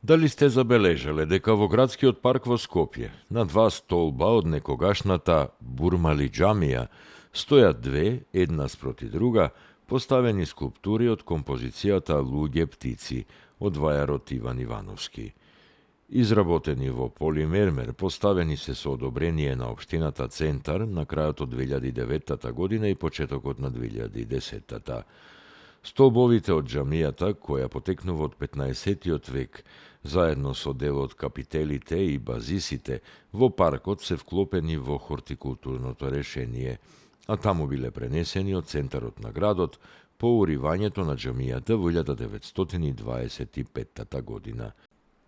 Дали сте забележале дека во градскиот парк во Скопје, на два столба од некогашната Бурмали џамија, стојат две, една спроти друга, поставени скулптури од композицијата Луѓе птици од вајарот Иван Ивановски. Изработени во полимермер, поставени се со одобрение на општината Центар на крајот од 2009 година и почетокот на 2010. Столбовите од џамијата, која потекнува од 15-тиот век, заедно со дел од капителите и базисите, во паркот се вклопени во хортикултурното решение, а таму биле пренесени од центарот на градот по уривањето на џамијата во 1925 година.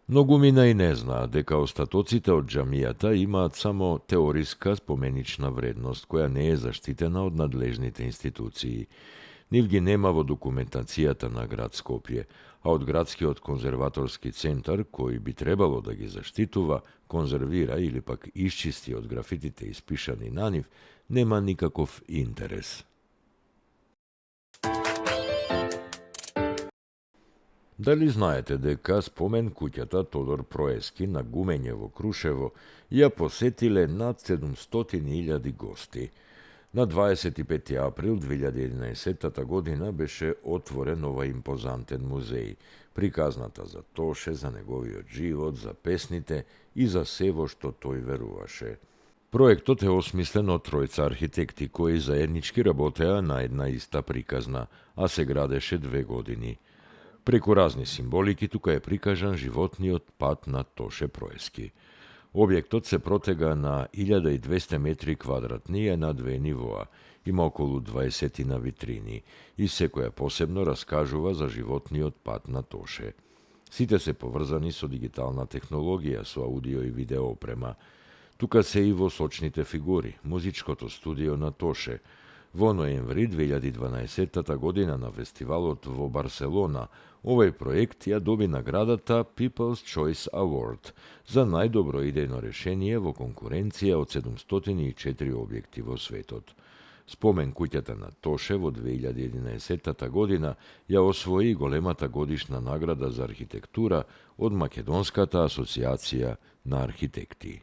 Многумина и не знаат дека остатоците од џамијата имаат само теориска споменична вредност, која не е заштитена од надлежните институции. Нив ги нема во документацијата на град Скопје, а од градскиот конзерваторски центар, кој би требало да ги заштитува, конзервира или пак исчисти од графитите испишани на нив, нема никаков интерес. Дали знаете дека спомен куќата Тодор Проески на Гумење во Крушево ја посетиле над 700.000 гости? На 25. април 2011 година беше отворен ова импозантен музеј, приказната за Тоше, за неговиот живот, за песните и за сево што тој веруваше. Проектот е осмислен од тројца архитекти кои заеднички работеа на една иста приказна, а се градеше 2 години. Преку разни символики тука е прикажан животниот пат на Тоше Проески. Објектот се протега на 1200 метри квадратни и на 2 нивоа. Има околу 20 на витрини и секоја посебно раскажува за животниот пат на Тоше. Сите се поврзани со дигитална технологија, со аудио и видео опрема. Тука се и во сочните фигури, музичкото студио на Тоше. Во ноември 2012 година на фестивалот во Барселона, овој проект ја доби наградата People's Choice Award за најдобро идејно решение во конкуренција од 704 објекти во светот. Спомен куќата на Тоше во 2011 година ја освои големата годишна награда за архитектура од Македонската асоциација на архитекти.